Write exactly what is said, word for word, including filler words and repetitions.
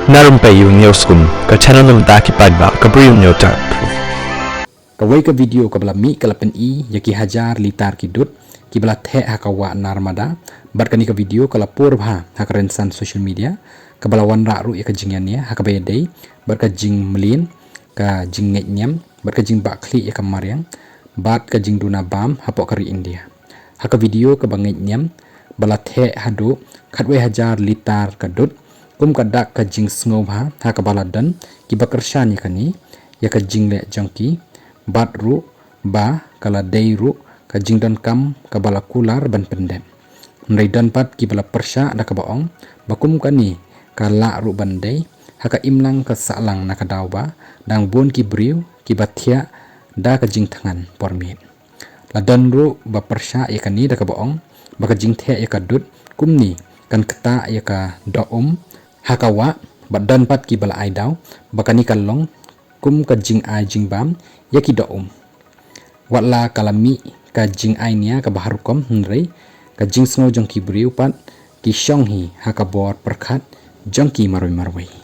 Na Rympei U Hynñiewskum, ka channel na ka bynta ki paidbah ka Bri U Hynñiewtrep. Kawei ka video kaba la mih ka la pyni ïa ki hajar litar ki dud kiba la theh ha ka wah Narmada, bad kane ka video ka la pur bha ha ka rynsan social media, kaba la wanrah ruh ïa ka jingïania ha kaba ïadei bad ka jingmlien, ka jingngeit niam, bad ka jingbahkhlieh ïa ka mariang bad ka jingduna bam hapoh ka ri India. Ha ka video kaba ngeit niam, ba la theh haduh khatwei hajar litar ka dud, kum ka dak ka jingsngewbha ha kaba la don kiba kyrshan ïa kane, ïa ka jingleh jong ki, bad ruh ba ka la dei ruh ka jingdonkam kaba la kular ban pyndep. Hynrei don pat kiba la pyrshah da kaba ong ba kum kane ka lah ruh ban dei ha ka imlang ka sahlang, na ka daw ba dang bun ki briew kiba thiah da ka jingthngan por miet. La don ruh ba pyrshah ïa kane da kaba ong ba ka jingtheh ïa ka dud kumne kan ktah ïa ka doh um ha ka wah, bad don pat kiba la ai daw ba kane ka long kum ka jingai jingbam ïa ki doh um. Wat la ka la mih ka jingai nia kaba har rukom, hynrei ka jingsngew jong ki briew pat ki shong hi ha ka bor pyrkhat jong ki marwei marwei.